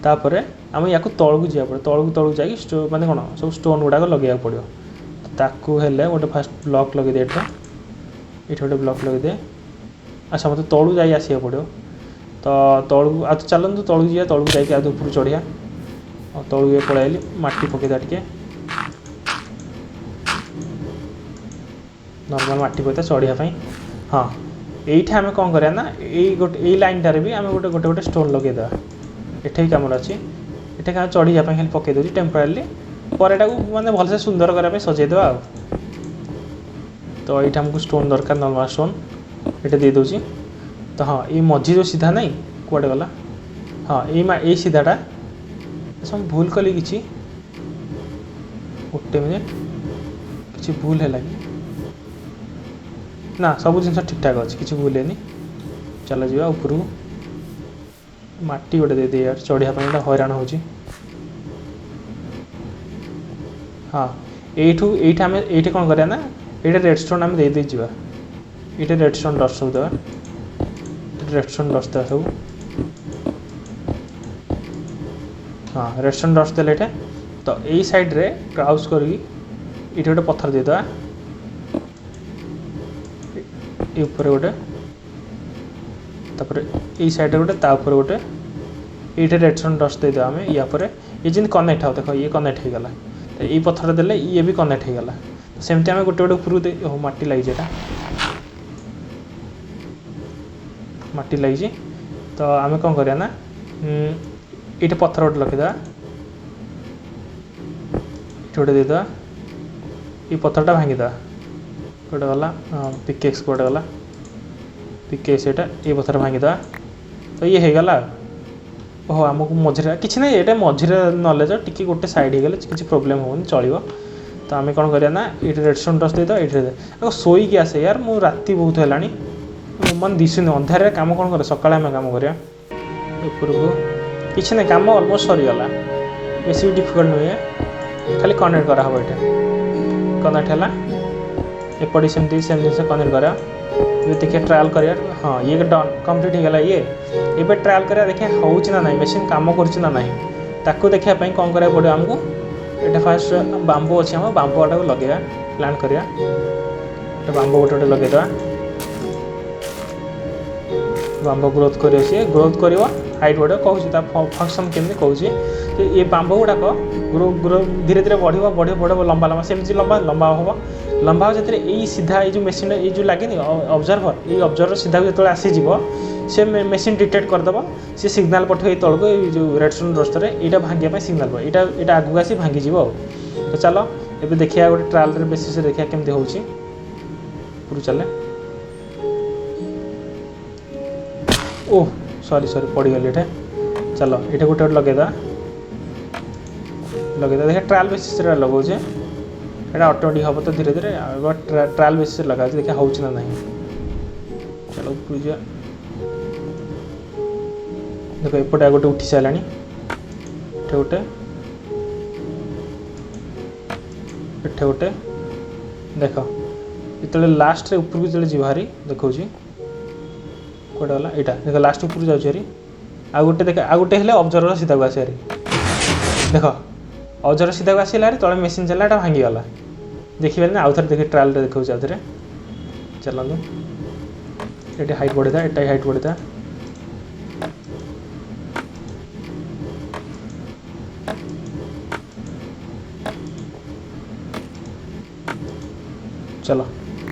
ତାପରେ ଆମେ ୟାକୁ ତଳକୁ ଯିବାକୁ ପଡ଼ିବ, ତଳକୁ ତଳକୁ ଯାଇକି ମାନେ କ'ଣ ସବୁ ଷ୍ଟୋନ୍ ଗୁଡ଼ାକ ଲଗେଇବାକୁ ପଡ଼ିବ। ତାକୁ ହେଲେ ଗୋଟେ ଫାଷ୍ଟ ବ୍ଲକ୍ ଲଗେଇଦିଏ ଏଠି, ଏଇଠି ଗୋଟେ ବ୍ଲକ୍ ଲଗେଇଦିଏ। ଆଚ୍ଛା, ମୋତେ ତଳକୁ ଯାଇ ଆସିବାକୁ ପଡ଼ିବ। ତ ତଳକୁ ଆଉ ଚାଲନ୍ତୁ, ତଳକୁ ଯିବା, ତଳକୁ ଯାଇକି ଆଉ ଉପରକୁ ଚଢ଼ିବା। ଆଉ ତଳକୁ ଇଏ ପଳେଇ ଆଇଲି, ମାଟି ପକେଇଦେବା ଟିକେ, ନର୍ମାଲ୍ ମାଟି ପକେଇଦେବା ଚଢ଼ିବା ପାଇଁ। ହଁ, ଏଇଠି ଆମେ କ'ଣ କରିବା ନା, ଏଇ ଗୋଟେ ଏଇ ଲାଇନ୍ଟାରେ ବି ଆମେ ଗୋଟେ ଗୋଟେ ଗୋଟେ ଷ୍ଟୋନ୍ ଲଗେଇଦେବା। ଏଠି ବି କାମଟା ଅଛି, ଏଠି କାମ ଚଢ଼ିବା ପାଇଁ ଖାଲି ପକେଇ ଦେଉଛି ଟେମ୍ପୋରାରିଲି, ପରେ ଏଟାକୁ ମାନେ ଭଲସେ ସୁନ୍ଦର କରିବା ପାଇଁ ସଜେଇଦେବା ଆଉ। ତ ଏଇଠି ଆମକୁ ଷ୍ଟୋନ୍ ଦରକାର, ନର୍ମାଲ୍ ଷ୍ଟୋନ୍ ଏଠି ଦେଇଦେଉଛି। ତ ହଁ, ଏଇ ମଝି ଯେଉଁ ସିଧା ନାହିଁ, କୁଆଡ଼େ ଗଲା? ହଁ, ଏଇ ସିଧାଟା ସବୁ ଭୁଲ କଲି କିଛି, ଗୋଟେ ମିନିଟ୍, କିଛି ଭୁଲ ହେଲା କି ନା? ସବୁ ଜିନିଷ ଠିକ୍ଠାକ୍ ଅଛି, କିଛି ଭୁଲ ହେଇନି। ଚାଲ ଯିବା ଉପରକୁ। ମାଟି ଗୋଟେ ଦେଇଦିଏ ୟାର, ଚଢ଼ିବା ପାଇଁ ଏଇଟା ହଇରାଣ ହେଉଛି। ହଁ, ଏଇଠୁ ଏଇଠି ଆମେ ଏଇଠି କ'ଣ କରିବା ନା, ଏଇଟା ରେଡ଼୍ ଷ୍ଟୋନ୍ ଆମେ ଦେଇ ଦେଇ ଯିବା। ଏଇଟା ରେଡ଼୍ ଷ୍ଟୋନ୍ ଡଷ୍ଟ ସବୁ ଦେବା, ରେଡ଼୍ ଷ୍ଟୋନ୍ ଡଷ୍ଟ ଦେବା ସବୁ। ହଁ, ରେଡ଼୍ ଷ୍ଟୋନ୍ ଡଷ୍ଟ ଦେଲେ ଏଇଟା। ତ ଏଇ ସାଇଡ଼୍ରେ କ୍ରାଉସ୍ କରିକି ଏଇଠି ଗୋଟେ ପଥର ଦେଇଦେବା, ଏଇ ଉପରେ ଗୋଟେ, ତାପରେ ଏଇ ସାଇଡ଼୍ରେ ଗୋଟେ, ତା ଉପରେ ଗୋଟେ, ଏଇଠି ରେଡ଼୍ ଷ୍ଟୋନ୍ ଡଷ୍ଟ ଦେଇଦେବା ଆମେ। ୟା ପରେ ଇଏ ଯେମିତି କନେକ୍ଟ ହେବ, ଦେଖ ଇଏ କନେକ୍ଟ ହେଇଗଲା। ତ ଏଇ ପଥର ଦେଲେ ଇଏ ବି କନେକ୍ଟ ହେଇଗଲା। ତ ସେମିତି ଆମେ ଗୋଟେ ଗୋଟେ ଉପରକୁ ଦେଇ, ଓହୋ, ମାଟି ଲାଗିଛି, ଏଇଟା ମାଟି ଲାଗିଛି। ତ ଆମେ କ'ଣ କରିବା ନା, ଏଇଠି ପଥର ଗୋଟେ ରଖିଦେବା, ଏଇଠି ଗୋଟେ ଦେଇଦେବା, ଏଇ ପଥରଟା ଭାଙ୍ଗିଦେବା। ଗୋଟେ ଗଲା ପିକେକ୍ସ, ଗୋଟେ ଗଲା ପିକେକ୍ସ, ଏଇଟା ଏଇ ପଥର ଭାଙ୍ଗିଦେବା। ତ ଇଏ ହେଇଗଲା। ଓହୋ, ଆମକୁ ମଝିରେ କିଛି ନାହିଁ, ଏଇଟା ମଝିରେ ନଲେଜ ଟିକେ ଗୋଟେ ସାଇଡ଼୍ ହେଇଗଲେ କିଛି ପ୍ରୋବ୍ଲେମ୍ ହେବନି, ଚଳିବ। ତ ଆମେ କ'ଣ କରିବା ନା, ଏଇଠି ରେଡ଼୍ ଷ୍ଟୋନ୍ ଡଷ୍ଟ ଦେଇଦେବା, ଏଇଠି ଆଉ ଶୋଇକି ଆସେ ୟାର, ମୁଁ ରାତି ବହୁତ ହେଲାଣି, ମାନେ ଦିଶୁନି ଅନ୍ଧାରରେ କାମ କ'ଣ କରିବା, ସକାଳେ ଆମେ କାମ କରିବା। ଉପରକୁ କିଛି ନାହିଁ, କାମ ଅଲମୋଷ୍ଟ ସରିଗଲା, ବେଶୀ ବି ଡିଫିକଲ୍ଟ ନୁହେଁ, ଖାଲି କନେକ୍ଟ କରାହେବ। ଏଇଟା କନେକ୍ଟ ହେଲା, ଏପଟେ ସେମିତି ସେମ୍ ଜିନିଷ କନେକ୍ଟ କରିବା। ଏବେ ଦେଖିବା ଟ୍ରାଏଲ୍ କରିବା। ହଁ, ଇଏ ଡନ୍, କମ୍ପ୍ଲିଟ୍ ହେଇଗଲା ଇଏ। ଏବେ ଟ୍ରାଏଲ୍ କରିବା, ଦେଖିବା ହେଉଛି ନା ନାହିଁ, ମେସିନ୍ କାମ କରୁଛି ନା ନାହିଁ। ତାକୁ ଦେଖିବା ପାଇଁ କ'ଣ କରିବାକୁ ପଡ଼ିବ ଆମକୁ? ଏଇଟା ଫାଷ୍ଟ ବାମ୍ବୁ ଅଛି, ଆମ ବାମ୍ବୁଟାକୁ ଲଗେଇବା, ପ୍ଲାଣ୍ଟ କରିବା। ଏଟା ବାମ୍ବୁ ଗୋଟେ ଗୋଟେ ଲଗେଇଦେବା। ବାମ୍ବୁ ଗ୍ରୋଥ୍ କରିବ, ସିଏ ଗ୍ରୋଥ୍ କରିବ, ହାଇଟ୍ ବଢ଼ିବ। କହୁଛି ତା ଫଙ୍କସନ୍ କେମିତି କହୁଛି ଯେ ଏ ବାମ୍ବୁ ଗୁଡ଼ାକ ଗ୍ରୋ ଧୀରେ ଧୀରେ ବଢ଼ିବ, ବଢ଼ିବ, ବଢ଼ିବ, ଲମ୍ବା ଲମ୍ବା, ସେମିତି ଲମ୍ବା ଲମ୍ବା ହେବ। ଲମ୍ବା ହେବ ଯେତେବେଳେ ଏଇ ସିଧା ଏଇ ଯେଉଁ ମେସିନ୍ ଏଇ ଯେଉଁ ଲାଗେନି ଅବଜର୍ଭର, ଏଇ ଅବଜର୍ଭର ସିଧାକୁ ଯେତେବେଳେ ଆସିଯିବ, ସେ ମେସିନ୍ ଡିଟେକ୍ଟ କରିଦେବ, ସେ ସିଗ୍ନାଲ୍ ପଠେଇବ ଏଇ ତଳକୁ, ଏଇ ଯେଉଁ ରେଡ଼୍ ଷ୍ଟୋନ୍ ଡଷ୍ଟରେ ଏଇଟା ଭାଙ୍ଗିବା ପାଇଁ ସିଗ୍ନାଲ୍ ପଠେଇବ, ଏଇଟା ଆଗକୁ ଆସି ଭାଙ୍ଗିଯିବ। ଆଉ ତ ଚାଲ ଏବେ ଦେଖିବା ଗୋଟେ ଟ୍ରାଏଲ୍ରେ ବେସିସ୍ରେ ଦେଖିବା କେମିତି ହେଉଛି। ଉପରକୁ ଚାଲେ। ଓହ, ସରି ସରି, ପଡ଼ିଗଲି ଏଇଟା। ଚାଲ ଏଇଟା ଗୋଟେ ଗୋଟେ ଲଗେଇଦେବା, ଲଗେଇଦେବା, ଦେଖିବା। ଟ୍ରାଏଲ୍ ବେସିସ୍ରେ ଲଗାଉଛେ, ଏଇଟା ଅଟୋମେଟିକ୍ ହେବ ତ ଧୀରେ ଧୀରେ, ଟ୍ରାଏଲ୍ ବେସିସ୍ରେ ଲଗାଉଛି, ଦେଖିବା ହେଉଛି ନା ନାହିଁ। ଚାଲ ଉପରକୁ ଯିବା। ଦେଖ ଏପଟେ ଆଉ ଗୋଟେ ଉଠି ସାରିଲାଣି, ଏଠି ଗୋଟେ, ଏଠି ଗୋଟେ, ଦେଖ ଯେତେବେଳେ ଲାଷ୍ଟରେ ଉପରକୁ ଯେତେବେଳେ ଯିବ ଭାରି ଦେଖାଉଛି କୁଆଡ଼େ ଗଲା ଏଇଟା ଦେଖ ଲାଷ୍ଟ ଉପରକୁ ଯାଉଛି ଭାରି। ଆଉ ଗୋଟେ ଦେଖ, ଆଉ ଗୋଟେ ହେଲେ ଅବଜର୍ଭର ସିଧାକୁ ଆସେ ଭାରି। ଦେଖ ଅବଜର୍ଭର ସିଧାକୁ ଆସିଲା ଭାରି, ତଳେ ମେସିନ୍ ଚାଲିଲା, ଏଇଟା ଭାଙ୍ଗିଗଲା। ଦେଖିପାରିଲେ? ଆଉ ଥରେ ଦେଖି ଟ୍ରାଏଲ୍ରେ ଦେଖାଉଛି, ଆଉ ଥରେ ଚାଲନ୍ତୁ। ଏଠି ହାଇଟ୍ ବଢ଼ିଥା, ଏଟା ହାଇଟ୍ ବଢ଼ିଥା। ଚାଲ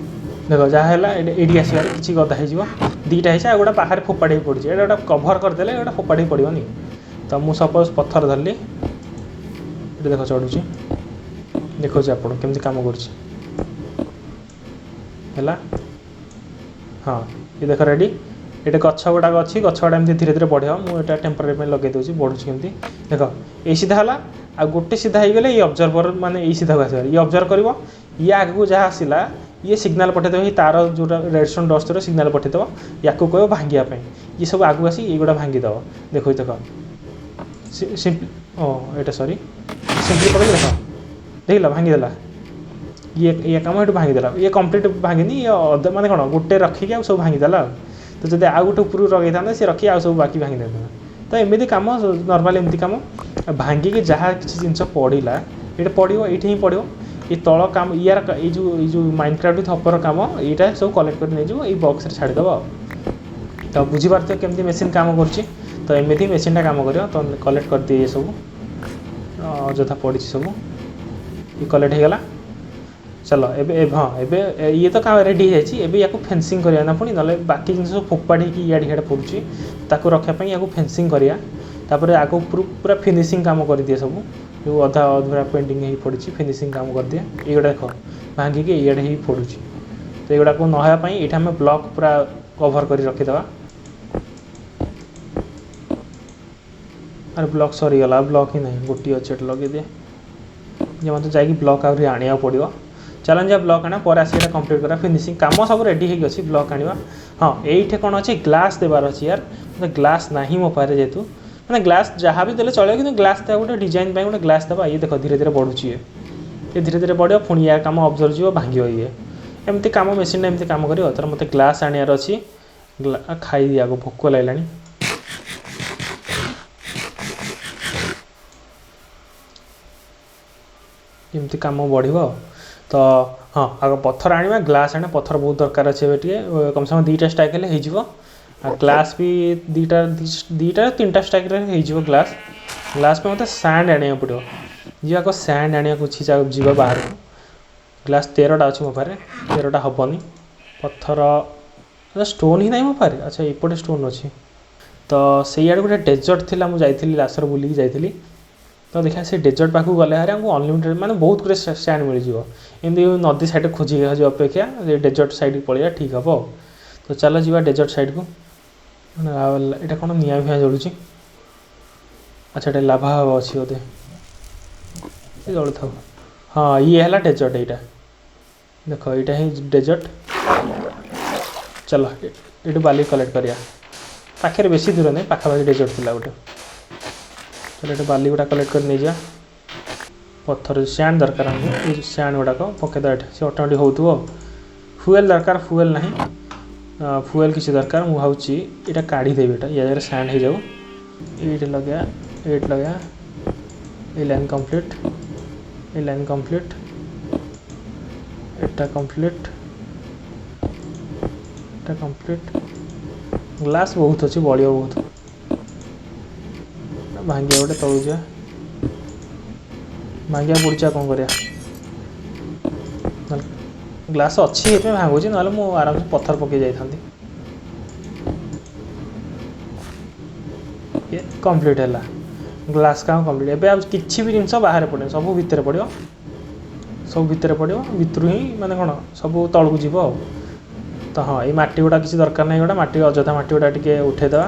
ଦେଖ ଯାହା ହେଲା ଏଇଠି ଆସିବାରେ କିଛି ଗଦା ହେଇଯିବ, ଦୁଇଟା ହେଇଛି, ଆଉ ଗୋଟେ ବାହାରେ ଫୋପାଡ଼ି ହେଇ ପଡ଼ିଛି। ଏଇଟା ଗୋଟେ କଭର୍ କରିଦେଲେ ଏଇଟା ଫୋପାଡ଼ି ହେଇ ପଡ଼ିବନି। ତ ମୁଁ ସପୋଜ୍ ପଥର ଧରିଲି, ଏଠି ଦେଖ ଚଢ଼ୁଛି, ଦେଖାଉଛି ଆପଣ କେମିତି କାମ କରୁଛି। ହେଲା, ହଁ ଏ ଦେଖ ରେଡ଼ି। ଏଇଟା ଗଛ ଗୁଡ଼ାକ ଅଛି, ଗଛ ଗୁଡ଼ା ଏମିତି ଧୀରେ ଧୀରେ ବଢ଼ିବ। ମୁଁ ଏଇଟା ଟେମ୍ପୋରାରୀ ପାଇଁ ଲଗେଇ ଦେଉଛି, ବଢ଼ୁଛି କେମିତି ଦେଖ। ଏଇ ସିଧା ହେଲା, ଆଉ ଗୋଟେ ସିଧା ହେଇଗଲେ ଏଇ ଅବଜର୍ଭର ମାନେ ଏଇ ସିଧାକୁ ଆସିବ, ଇଏ ଅବଜର୍ଭ କରିବ, ଇଏ ଆଗକୁ ଯାହା ଆସିଲା ଇଏ ସିଗ୍ନାଲ୍ ପଠାଇଦେବ, ଏଇ ତାର ଯେଉଁଟା ରେଡ଼ଷ୍ଟୋନ୍ ଡଷ୍ଟର ସିଗ୍ନାଲ୍ ପଠାଇଦେବ, ୟାକୁ କହିବ ଭାଙ୍ଗିବା ପାଇଁ, ଇଏ ସବୁ ଆଗକୁ ଆସି ଏଇଗୁଡ଼ା ଭାଙ୍ଗିଦେବ। ଦେଖୁଛି ଦେଖ ସିମ୍ପଲି, ଓ ଏଇଟା ସରି, ସିମ୍ପଲି ପକେଇଲେ ଦେଖ ଦେଖିଲ ଭାଙ୍ଗିଦେଲା। ଇଏ କାମ ଏଠୁ ଭାଙ୍ଗିଦେଲା, ଇଏ କମ୍ପ୍ଲିଟ୍ ଭାଙ୍ଗିନି, ଇଏ ଅଧା ମାନେ କ'ଣ ଗୋଟେ ରଖିକି ଆଉ ସବୁ ଭାଙ୍ଗିଦେଲା। ଆଉ ତ ଯଦି ଆଉ ଗୋଟେ ଉପରକୁ ରଖେଇଥାନ୍ତା ସେ ରଖି ଆଉ ସବୁ ବାକି ଭାଙ୍ଗି ଦେଇଥାନ୍ତା। ତ ଏମିତି କାମ ନର୍ମାଲି ଏମିତି କାମ ଭାଙ୍ଗିକି ଯାହା କିଛି ଜିନିଷ ପଡ଼ିଲା ଏଇଟା ପଡ଼ିବ, ଏଇଠି ହିଁ ପଡ଼ିବ। ଏ ତଳ କାମ ଇୟାର ଏଇ ଯେଉଁ ମାଇନକ୍ରାଫ୍ଟ ୱିଥ୍ ହପର କାମ ଏଇଟା ସବୁ କଲେକ୍ଟ କରି ନେଇଯିବ, ଏଇ ବକ୍ସରେ ଛାଡ଼ିଦେବ। ଆଉ ତ ବୁଝିପାରୁଥିବ କେମିତି ମେସିନ୍ କାମ କରୁଛି। ତ ଏମିତି ମେସିନ୍ଟା କାମ କରିବ। ତ କଲେକ୍ଟ କରିଦିଏ ଏ ସବୁ ଅଯଥା ପଡ଼ିଛି ସବୁ, ଇଏ କଲେକ୍ଟ ହେଇଗଲା। ଚାଲ ଏବେ ହଁ ଏବେ ଇଏ ତ କାମ ରେଡ଼ି ହେଇଯାଇଛି। ଏବେ ୟାକୁ ଫେନ୍ସିଂ କରିବା ନା ପୁଣି, ନହେଲେ ବାକି ଜିନିଷ ସବୁ ଫୋପାଡ଼ି ହେଇକି ଇଆଡ଼େ ସିଆଡ଼େ ପଡ଼ୁଛି, ତାକୁ ରଖିବା ପାଇଁ ୟାକୁ ଫେନ୍ସିଂ କରିବା। ତାପରେ ଆଗ ଉପରୁ ପୁରା ଫିନିସିଂ କାମ କରିଦିଏ ସବୁ, ଯେଉଁ ଅଧା ଅଧୁରା ପେଣ୍ଟିଂ ହେଇକି ପଡ଼ିଛି ଫିନିସିଂ କାମ କରିଦିଏ। ଏଇଗୁଡ଼ା ଦେଖ ଭାଙ୍ଗିକି ଇଆଡ଼େ ହେଇକି ପଡ଼ୁଛି। ତ ଏଗୁଡ଼ାକୁ ନ ହେବା ପାଇଁ ଏଇଠି ଆମେ ବ୍ଲକ୍ ପୁରା କଭର୍ କରି ରଖିଦେବା। ଆରେ ବ୍ଲକ୍ ସରିଗଲା, ବ୍ଲକ୍ ହିଁ ନାହିଁ, ଗୋଟିଏ ଅଛି ଏଠି ଲଗେଇଦିଏ। ଯେ ମୋତେ ଯାଇକି ବ୍ଲକ୍ ଆହୁରି ଆଣିବାକୁ ପଡ଼ିବ। ଚାଲନ୍ତୁ ଯିବା ବ୍ଲକ୍ ଆଣିବା, ପରେ ଆସିକି ଏଇଟା କମ୍ପ୍ଲିଟ୍ କରିବା। ଫିନିସିଂ କାମ ସବୁ ରେଡ଼ି ହେଇକି ଅଛି, ବ୍ଲକ୍ ଆଣିବା। ହଁ ଏଇଠି କ'ଣ ଅଛି, ଗ୍ଲାସ୍ ଦେବାର ଅଛି ୟାର, ମୋତେ ଗ୍ଲାସ୍ ନାହିଁ ମୋ ପାଖରେ, ଯେହେତୁ ମାନେ ଗ୍ଲାସ୍ ଯାହା ବି ଦେଲେ ଚଳିବ, କିନ୍ତୁ ଗ୍ଲାସ୍ ଦେବା ଗୋଟେ ଡିଜାଇନ୍ ପାଇଁ ଗୋଟେ ଗ୍ଲାସ୍ ଦେବା। ଇଏ ଦେଖ ଧୀରେ ଧୀରେ ବଢ଼ୁଛି, ଇଏ ଧୀରେ ଧୀରେ ବଢ଼ିବ, ପୁଣି ୟା କାମ ଅବଜର୍ଭ ଯିବ ଭାଙ୍ଗିବ। ଇଏ ଏମିତି କାମ ମେସିନ୍ଟା ଏମିତି କାମ କରିବ। ତାର ମୋତେ ଗ୍ଲାସ୍ ଆଣିବାର ଅଛି, ଖାଇଦିଏ ଆଗ, ଭୋକ ଲାଗିଲାଣି। ଏମିତି କାମ ବଢ଼ିବ। ତ ହଁ ଆଗ ପଥର ଆଣିବା, ଗ୍ଲାସ୍ ଆଣିବା, ପଥର ବହୁତ ଦରକାର ଅଛି ଏବେ ଟିକେ, କମ୍ ସେ କମ୍ ଦୁଇଟା ଷ୍ଟାକ୍ ହେଲେ ହେଇଯିବ। ଆଉ ଗ୍ଲାସ୍ ବି ଦୁଇଟା ତିନିଟା ଷ୍ଟାକ୍ରେ ହେଇଯିବ ଗ୍ଲାସ୍। ଗ୍ଲାସ୍ ପାଇଁ ମୋତେ ସ୍ୟାଣ୍ଡ ଆଣିବାକୁ ପଡ଼ିବ, ଯିବାକୁ ସ୍ୟାଣ୍ଡ ଆଣିବାକୁ ଅଛି, ଯିବା ବାହାରକୁ। ଗ୍ଲାସ୍ 13ଟା ଅଛି ମୋ ପାଖରେ, 13ଟା ହେବନି। ପଥର ଷ୍ଟୋନ୍ ହିଁ ନାହିଁ ମୋ ପାଖରେ। ଆଚ୍ଛା ଏପଟେ ଷ୍ଟୋନ୍ ଅଛି। ତ ସେଇଆଡ଼େ ଗୋଟେ ଡେଜର୍ଟ ଥିଲା, ମୁଁ ଯାଇଥିଲି ଲାସର ବୁଲିକି ଯାଇଥିଲି। ତ ଦେଖିବା ସେ ଡେଜର୍ଟ ପାଖକୁ ଗଲେ ହାରି ଆମକୁ ଅନଲିମିଟେଡ଼ ମାନେ ବହୁତ ଗୁଡ଼ିଏ ସ୍ୟାଣ୍ଡ ମିଳିଯିବ। ଏମିତି ନଦୀ ସାଇଡ଼୍ରେ ଖୋଜି ଖୋଜିବା ଅପେକ୍ଷା ଡେଜର୍ଟ ସାଇଡ଼୍କୁ ପଳେଇବା ଠିକ୍ ହେବ। ଆଉ ତ ଚାଲ ଯିବା ଡେଜର୍ଟ ସାଇଡ଼୍କୁ। ଆଉ ଏଇଟା କ'ଣ ନିଆଁ ଫିଆଁ ଜଳୁଛି? ଆଚ୍ଛା ଏଇଟା ଲାଭା ଅଛି ବୋଧେ, ଜଳୁଥାଉ। ହଁ ଇଏ ହେଲା ଡେଜର୍ଟ, ଏଇଟା ଦେଖ ଏଇଟା ହିଁ ଡେଜର୍ଟ। ଚାଲ ଏଇଠୁ ବାଲି କଲେକ୍ଟ କରିବା, ପାଖରେ ବେଶୀ ଦୂର ନାହିଁ, ପାଖାପାଖି ଡେଜର୍ଟ ଥିଲା ଗୋଟେ। ଚାଲ ଏଇଠୁ ବାଲି ଗୁଡ଼ା କଲେକ୍ଟ କରି ନେଇଯିବା। ପଥର ସ୍ୟାଣ୍ଡ ଦରକାର ଆମକୁ, ଏଇ ଯେଉଁ ସ୍ୟାଣ୍ଡ ଗୁଡ଼ାକ ପକାଇଦେବା ଏଠି, ସେ ଅଟୋମେଟିକ୍ ହେଉଥିବ। ଫୁଏଲ୍ ଦରକାର, ଫୁଏଲ୍ ନାହିଁ, ଫୁଏଲ୍ କିଛି ଦରକାର। ମୁଁ ଭାବୁଛି ଏଇଟା କାଢ଼ିଦେବି, ଏଇଟା ୟା ଜାଗାରେ ସ୍ୟାଣ୍ଡ ହେଇଯାଉ। ଏଇଠି ଲଗେଇବା, ଏଇଠି ଲଗେଇବା, ଏଇ ଲାଇନ୍ କମ୍ପ୍ଲିଟ୍, ଏଇ ଲାଇନ୍ କମ୍ପ୍ଲିଟ୍, ଏଟା କମ୍ପ୍ଲିଟ୍, ଏଟା କମ୍ପ୍ଲିଟ୍। ଗ୍ଲାସ୍ ବହୁତ ଅଛି, ବଳିବ ବହୁତ। ଭାଙ୍ଗିବା ଗୋଟେ, ତଳକୁ ଯିବା, ଭାଙ୍ଗିବାକୁ ପଡ଼ୁଛି, ଆଉ କ'ଣ କରିବା। ଗ୍ଲାସ୍ ଅଛି ସେଥିପାଇଁ ଭାଙ୍ଗୁଛି, ନହେଲେ ମୁଁ ଆରାମସେ ପଥର ପକେଇ ଯାଇଥାନ୍ତି। ଇଏ କମ୍ପ୍ଲିଟ୍ ହେଲା, ଗ୍ଲାସ୍ କାମ କମ୍ପ୍ଲିଟ୍। ଏବେ ଆଉ କିଛି ବି ଜିନିଷ ବାହାରେ ପଡ଼ିବନି, ସବୁ ଭିତରେ ପଡ଼ିବ, ସବୁ ଭିତରେ ପଡ଼ିବ, ଭିତରୁ ହିଁ ମାନେ କ'ଣ ସବୁ ତଳକୁ ଯିବ। ଆଉ ତ ହଁ ଏଇ ମାଟି ଗୁଡ଼ା କିଛି ଦରକାର ନାହିଁ, ଏଗୁଡ଼ା ମାଟି ଅଯଥା ମାଟି ଗୁଡ଼ା ଟିକେ ଉଠେଇଦେବା।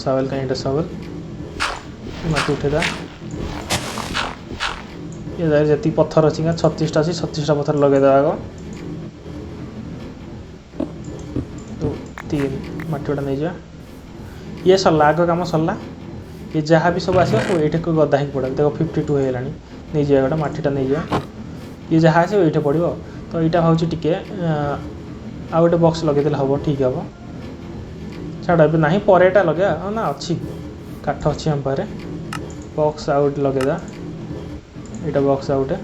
ସବେଲ କାହିଁ, ଏଇଟା ସବେଲ, ମାଟି ଉଠେଇଦେବା। ଏ ଜାଗାରେ ଯେତିକି ପଥର ଅଛି ନା 36ଟା ଅଛି, 36ଟା ପଥର ଲଗେଇଦେବା ଆଗ। 2 3 ମାଟି ଗୁଡ଼ା ନେଇଯିବା। ଇଏ ସରିଲା, ଆଗ କାମ ସରିଲା। ଇଏ ଯାହା ବି ସବୁ ଆସିବ ସବୁ ଏଇଠି ଗଦା ହେଇକି ପଡ଼ିବ। ଦେଖ 52 ହେଇଗଲାଣି, ନେଇଯିବା ଗୋଟେ ମାଟିଟା ନେଇଯିବା। ଇଏ ଯାହା ଆସିବ ଏଇଠି ପଡ଼ିବ। ତ ଏଇଟା ଭାବୁଛି ଟିକେ ଆଉ ଗୋଟେ ବକ୍ସ ଲଗେଇଦେଲେ ହେବ, ଠିକ୍ ହେବ। ଛାଡ଼, ଏବେ ନାହିଁ, ପରେ ଏଇଟା ଲଗେଇବା। ହଁ ନା, ଅଛି କାଠ ଅଛି ଆମ ପାଖରେ। ବକ୍ସ ଆଉ ଗୋଟେ ଲଗେଇଦେବା, ଏଇଟା ବକ୍ସ ଆଉ ଗୋଟେ,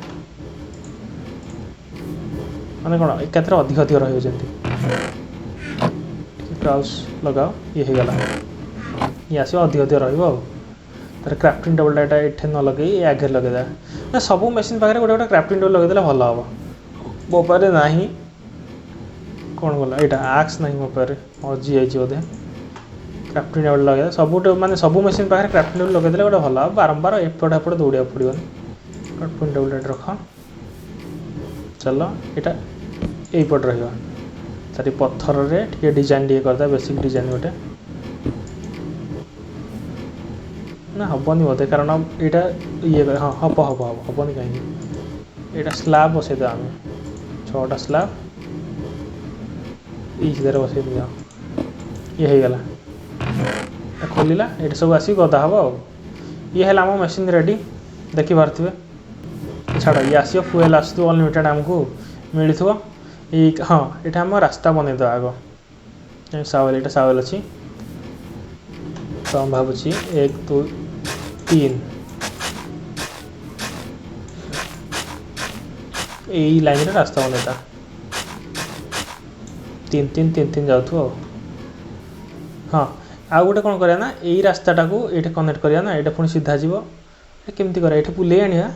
ମାନେ କ'ଣ ଏକାଥରେ ଅଧିକ ଅଧିକ ରହିବ ଯେମିତି। ଟିକେ କ୍ରାଉସ୍ ଲଗାଅ, ଇଏ ହେଇଗଲା, ଇଏ ଆସିବ, ଅଧିକ ଅଧିକ ରହିବ। ଆଉ ତାର କ୍ରାଫ୍ଟିଂ ଟେବୁଲଟା ଏଇଟା ଏଠି ନ ଲଗେଇ ଏ ଆଗରେ ଲଗେଇଦେବା ନା? ସବୁ ମେସିନ୍ ପାଖରେ ଗୋଟେ ଗୋଟେ କ୍ରାଫ୍ଟିଂ ଟେବୁଲ୍ ଲଗେଇଦେଲେ ଭଲ ହେବ। ମୋ ପାଖରେ ନାହିଁ, କ'ଣ ଗଲା ଏଇଟା? ଆକ୍ସ ନାହିଁ ମୋ ପାଖରେ, ହଜି ଯାଇଛି ବୋଧେ। କ୍ରାଫ୍ଟିଂ ଟେବୁଲ୍ ଲଗେଇବା ସବୁଠୁ, ମାନେ ସବୁ ମେସିନ୍ ପାଖରେ କ୍ରାଫ୍ଟିଂ ଟେବୁଲ୍ ଲଗେଇଦେଲେ ଗୋଟେ ଭଲ ହେବ, ବାରମ୍ବାର ଏପଟ ଏପଟ ଦୌଡ଼ିବାକୁ ପଡ଼ିବନି। କ୍ରାଫ୍ଟିଂ ଟେବୁଲ୍ ଏଠି ରଖ। ଚାଲ, ଏଇଟା ଏଇପଟେ ରହିବ। ତାରି ପଥରରେ ଟିକେ ଡିଜାଇନ୍ ଟିକେ କରିଦେବା, ବେସିକ୍ ଡିଜାଇନ୍ ଗୋଟେ। ନା, ହେବନି ବୋଧେ, କାରଣ ଏଇଟା ଇଏ। ହଁ, ହେବ ହେବ ହେବ, ହେବନି କାହିଁକି? ଏଇଟା ସ୍ଲାବ୍ ବସେଇଦେବା ଆମେ, 6ଟା ସ୍ଲାବ୍ ଏଇ ସିଧାରେ ବସେଇ ଦିଅ। ଇଏ ହେଇଗଲା, ଖୋଲିଲା, ଏଇଠି ସବୁ ଆସିକି ଗଦା ହେବ। ଆଉ ଇଏ ହେଲା ଆମ ମେସିନ୍ ରେଡ଼ି, ଦେଖିପାରୁଥିବେ। ଛାଡ଼, ଇଏ ଆସିବ, ଫୁଏଲ୍ ଆସୁଥିବ, ଅନଲିମିଟେଡ଼ ଆମକୁ ମିଳୁଥିବ। ଏଇ ହଁ, ଏଇଟା ଆମ ରାସ୍ତା ବନେଇଦେବା ଆଗ। ସାୱେଲ୍, ଏଇଟା ସାୱେଲ୍ ଅଛି। ତ ମୁଁ ଭାବୁଛି 1, 2, 3, ଏଇ ଲାଇନ୍ରେ ରାସ୍ତା ବନେଇଦେବା, 3 3 3 3 ଯାଉଥିବ। ଆଉ ହଁ, ଆଉ ଗୋଟେ କ'ଣ କରିବା ନା, ଏଇ ରାସ୍ତାଟାକୁ ଏଇଠି କନେକ୍ଟ କରିବା ନା, ଏଇଟା ପୁଣି ସିଧା ଯିବ। କେମିତି କରିବା? ଏଇଠି ବୁଲେଇ ଆଣିବା।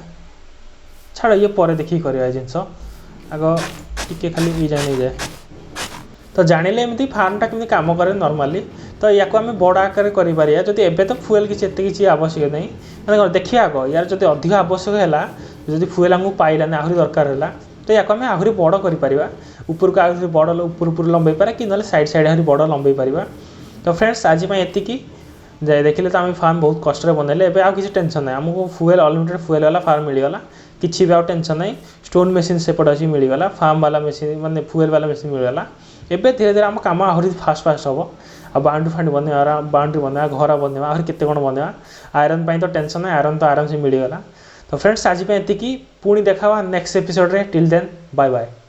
ଛାଡ଼, ଇଏ ପରେ ଦେଖିକି କରିବା ଏ ଜିନିଷ, ଆଗ ଟିକେ ଖାଲି ଏଇ ଯାଏଁ ନେଇଯାଏ। ତ ଜାଣିଲେ ଏମିତି ଫାର୍ମଟା କେମିତି କାମ କରେ ନର୍ମାଲି। ତ ୟାକୁ ଆମେ ବଡ଼ ଆକାରରେ କରିପାରିବା ଯଦି। ଏବେ ତ ଫୁଏଲ୍ କିଛି ଏତେ କିଛି ଆବଶ୍ୟକ ନାହିଁ, ମାନେ କ'ଣ ଦେଖିବା ଆଗ। ୟାର ଯଦି ଅଧିକ ଆବଶ୍ୟକ ହେଲା, ଯଦି ଫୁଏଲ୍ ଆମକୁ ପାଇଲାନି, ଆହୁରି ଦରକାର ହେଲା, ତ ୟାକୁ ଆମେ ଆହୁରି ବଡ଼ କରିପାରିବା। ଉପରକୁ ଆହୁରି ବଡ଼ ଉପର ଉପରୁ ଲମ୍ବେଇ ପାରିବା କି ନହେଲେ ସାଇଡ଼୍ ସାଇଡ଼୍ ଆହୁରି ବଡ଼ ଲମ୍ବେଇ ପାରିବା। ତ ଫ୍ରେଣ୍ଡସ୍, ଆଜି ପାଇଁ ଏତିକି ଯାଇ। ଦେଖିଲେ ତ ଆମେ ଫାର୍ମ ବହୁତ କଷ୍ଟରେ ବନେଇଲେ। ଏବେ ଆଉ କିଛି ଟେନସନ୍ ନାହିଁ ଆମକୁ, ଫୁଏଲ୍ ଅନଲିମିଟେଡ଼ ଫୁଏଲ୍ ବାଲା ଫାର୍ମ ମିଳିଗଲା, କିଛି ବି ଆଉ ଟେନସନ୍ ନାହିଁ। ଷ୍ଟୋନ୍ ମେସିନ୍ ସେପଟେ ଅଛି, ମିଳିଗଲା। ଫାର୍ମ ବାଲା ମେସିନ୍, ମାନେ ଫୁଏଲ୍ ବାଲା ମେସିନ୍ ମିଳିଗଲା। ଏବେ ଧୀରେ ଧୀରେ ଆମ କାମ ଆହୁରି ଫାଷ୍ଟ ଫାଷ୍ଟ ହେବ। ଆଉ ବାଉଣ୍ଡ୍ରି ଫାଣ୍ଡ୍ରି ବନେଇବା, ବାଉଣ୍ଡ୍ରି ବନେଇବା, ଘର ବନେଇବା, ଆହୁରି କେତେ କ'ଣ ବନେଇବା। ଆଇରନ୍ ପାଇଁ ତ ଟେନସନ୍ ନାହିଁ, ଆଇରନ୍ ତ ଆରାମସେ ମିଳିଗଲା। ତ ଫ୍ରେଣ୍ଡସ୍, ଆଜି ପାଇଁ ଏତିକି, ପୁଣି ଦେଖା ହେବା next ଏପିସୋଡ଼ରେ। Till then, bye bye.